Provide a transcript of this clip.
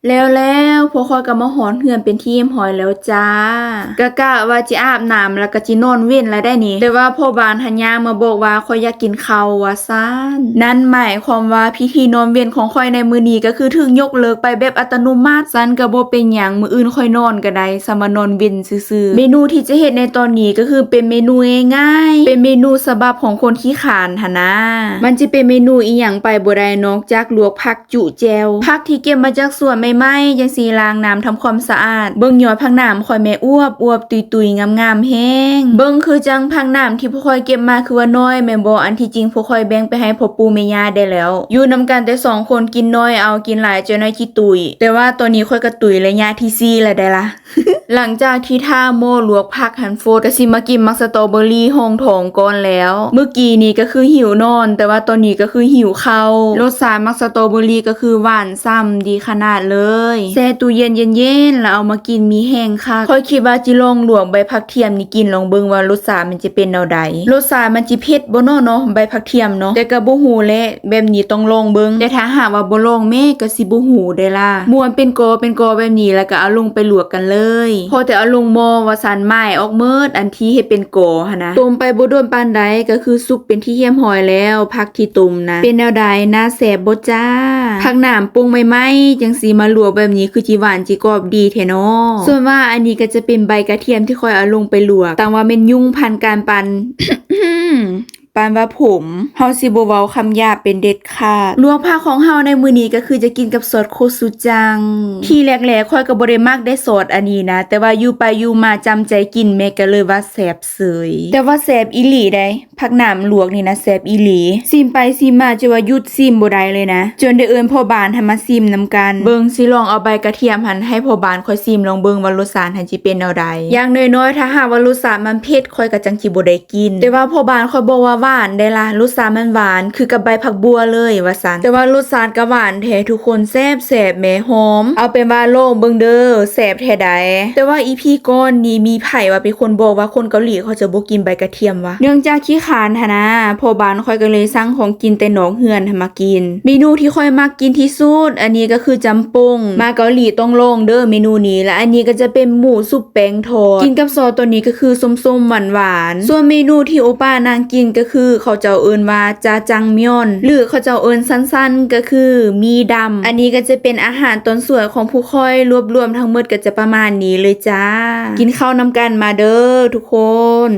ແລ້ວໆ ພວກຂ້ອຍກໍມາຮອດເຮືອນເປັນທີ່ຮຽບຮ້ອຍແລ້ວຈ້າ ກະກະວ່າຊິອາບນ້ຳ ແລ້ວກໍຊິນອນເວັນແລ້ວໄດ໋ນີ້ ແຕ່ວ່າພໍ່ບ້ານຫັ້ນຍ່າງມາບອກວ່າ ຂ້ອຍຢາກກິນເຂົ້າວ່າຊັ້ນ. ນັ້ນໝາຍຄວາມວ່າພິທີນອນເວັນຂອງຂ້ອຍໃນມື້ນີ້ ກໍຄືຖືກຍົກເລີກໄປແບບອັດຕະໂນມັດ. ຊັ້ນກໍບໍ່ເປັນຫຍັງ ມື້ອື່ນຂ້ອຍນອນກໍໄດ້ ສ່ຳວ່ານອນເວັນຊື່ໆ. ເມນູທີ່ຈະເຮັດໃນຕອນນີ້ ກໍຄືເປັນເມນູງ່າຍໆ ເປັນເມນູສະບັບຂອງຄົນຂີ້ຄ້ານຫັ້ນນາ. ມັນຈະເປັນເມນູອີ່ຫຍັງໄປບໍ່ໄດ້ ນອກຈາກລວກຜັກ ຈຸແຈ່ວ ຜັກທີ່ເກັບມາຈາກສວນໃໝ່ໆ ຈັ່ງຊີ້ ລ້າງນ້ຳທຳຄວາມສະອາດ. ເບິ່ງຍອດຜັກໜາມຂ້ອຍແມ້ ອວບໆ ຕຸ້ຍໆ ງາມໆແຮງ. ເບິ່ງຄືຈັ່ງຜັກໜາມທີ່ພວກຂ້ອຍເກັບມາຄືວ່ານ້ອຍແມ່ນບໍ່? ອັນທີ່ຈິງພວກຂ້ອຍແບ່ງໄປໃຫ້ພໍ່ປູ່ແມ່ຍ່າໄດ້ແລ້ວ. ຢູ່ນຳກັນແຕ່ສອງຄົນ ກິນໜ້ອຍເອົາ ກິນຫຼາຍເຈົ້ານ້ອຍຊິຕຸ້ຍ. ແຕ່ວ່າຕອນນີ້ຂ້ອຍກໍຕຸ້ຍໄລຍະທີສີ່ແລ້ວໄດ໋ລະ. ຫຼັງຈາກທີ່ຖ້າໝໍ້ລວກຜັກຫັ້ນຟົດ ກໍຊິມາກິນໝາກສະຕໍເບີຣີຮອງທ້ອງກ່ອນແລ້ວ. ມື້ກີ້ນີ້ກໍຄືຫິວນອນ ແຕ່ວ່າຕອນນີ້ກໍຄືຫິວເຂົ້າ. ລົດຊາດໝາກສະຕໍເບີຣີກໍຄືຫວານຊ່ຳດີຂະໜາດເລີຍ. ແຊ່ຕູ້ເຢັນເຢັນໆ ແລ້ວເອົາມາກິນມີແຮງຄັກ. ຂ້ອຍຄິດວ່າຊິລອງລວກໃບຜັກທຽມນີ້ກິນລອງເບິ່ງວ່າລົດຊາດມັນຈະເປັນແນວໃດ. ລົດຊາດມັນຊິເຜັດບໍ່ເນາະເນາະ ໃບຜັກທຽມເນາະ ແຕ່ກໍບໍ່ຮູ້ແຫຼະ. ແບບນີ້ຕ້ອງລອງເບິ່ງ ແຕ່ຖ້າຫາກວ່າບໍ່ລອງແມ້ກໍຊິບໍ່ຮູ້ເດ້ລະ. ມ້ວນເປັນກໍເປັນກໍແບບນີ້ ແລ້ວກໍເອົາລົງໄປລວກກັນເລີຍ. ພໍແຕ່ເອົາລົງໝໍ້ວ່າຊັ້ນ ໝາຍອອກໝົດ ອັນທີ່ເຮັດເປັນກໍຫັ້ນນະ. ຕົ້ມໄປບໍ່ດົນປານໃດ ກໍຄືສຸກເປັນທີ່ຮຽບຮ້ອຍແລ້ວ. ຜັກທີ່ຕົ້ມນະ ເປັນແນວໃດ ໜ້າແຊບບໍ່ຈ້າ? ຜັກໜາມປຸງໃໝ່ໆ ຈັ່ງຊີ້ມາລວກແບບນີ້ ຄືຊິຫວານຊິກອບດີແທ້ເນາະ. ສ່ວນວ່າອັນນີ້ກໍຈະເປັນໃບກະທຽມທີ່ຂ້ອຍເອົາລົງໄປລວກ. ຕ່າງວ່າແມ່ນຍຸງພັນການປັ່ນ ປານວ່າຜົມ ເຮົາຊິບໍ່ເວົ້າຄຳຫຍາບເປັນເດັດຂາດ. ລວກຜັກຂອງເຮົາໃນມື້ນີ້ກໍຄືຈະກິນກັບຊອດໂຄຊູຈັງ. ທີແລກໆ ຂ້ອຍກໍບໍ່ໄດ້ມັກໄດ໋ຊອດອັນນີ້ນະ ແຕ່ວ່າຢູ່ໄປຢູ່ມາຈຳໃຈກິນແມ້ ກໍເລີຍວ່າແຊບເສີຍ. ແຕ່ວ່າແຊບອີ່ຫຼີໃດ໋ ຜັກໜາມລວກນີ້ນະ ແຊບອີ່ຫຼີ. ຊີມໄປຊີມມາຈົນວ່າຢຸດຊີມບໍ່ໄດ້ເລີຍນະ ຈົນໄດ້ເອີ້ນພໍ່ບ້ານໃຫ້ມາຊີມນຳກັນ. ເບິ່ງຊິລອງເອົາໃບກະທຽມຫັ້ນໃຫ້ພໍ່ບ້ານຂ້ອຍຊີມລອງເບິ່ງວ່າລົດຊາດຫັ້ນຊິເປັນແນວໃດ. ຢ່າງໜ້ອຍໆ ຖ້າຫາກວ່າລົດຊາດມັນເຜັດ ຂ້ອຍກໍຈັ່ງຊິບໍ່ໄດ້ ກິນ ແຕ່ວ່າພໍ່ບ້ານຂ້ອຍບອກວ່າຫວານໄດ໋ລະ ລົດຊາດມັນຫວານຄືກັບໃບຜັກບົ່ວເລີຍວ່າຊັ້ນ. ແຕ່ວ່າລົດຊາດກໍຫວານແທ້ທຸກຄົນ ແຊບໆແມ້ ຫອມ. ເອົາເປັນວ່າລອງເບິ່ງເດີ ແຊບແທ້ໃດ໋. ແຕ່ວ່າອີພີກ່ອນນີ້ມີໃຜວ່າເປັນຄົນບອກວ່າຄົນເກົາຫຼີເຂົາຈະບໍ່ກິນໃບກະທຽມວະ? ເນື່ອງຈາກຂີ້ຄ້ານຫັ້ນນາ ພໍ່ບ້ານຂ້ອຍກໍເລີຍສັ່ງຂອງກິນແຕ່ນອກເຮືອນໃຫ້ມາກິນ. ເມນູທີ່ຂ້ອຍມັກກິນທີ່ສຸດ ອັນນີ້ກໍຄືຈຳປົງ ມາເກົາຫຼີຕ້ອງລອງເດີເມນູນີ້. ແລະ ອັນນີ້ກໍຈະເປັນໝູຊຸບ ແປ້ງທອດ ກິນກັບຊອດໂຕນີ້ກໍຄືສົ້ມໆ ຫວານໆ. ສ່ວນເມນູທີ່ໂອປ້ານາງກິນກໍຄື ເຂົາເຈົ້າເອີ້ນວ່າຈາຈັງມຽນ ຫຼື ເຂົາເຈົ້າເອີ້ນສັ້ນໆ ກໍຄືໝີ່ດຳ. ອັນນີ້ກໍຈະເປັນອາຫານຕອນສວຍຂອງພວກຂ້ອຍ ລວບລວມທັງໝົດກໍຈະປະມານນີ້ເລີຍຈ້າ. ກິນເຂົ້ານຳກັນມາເດີທຸກຄົນ.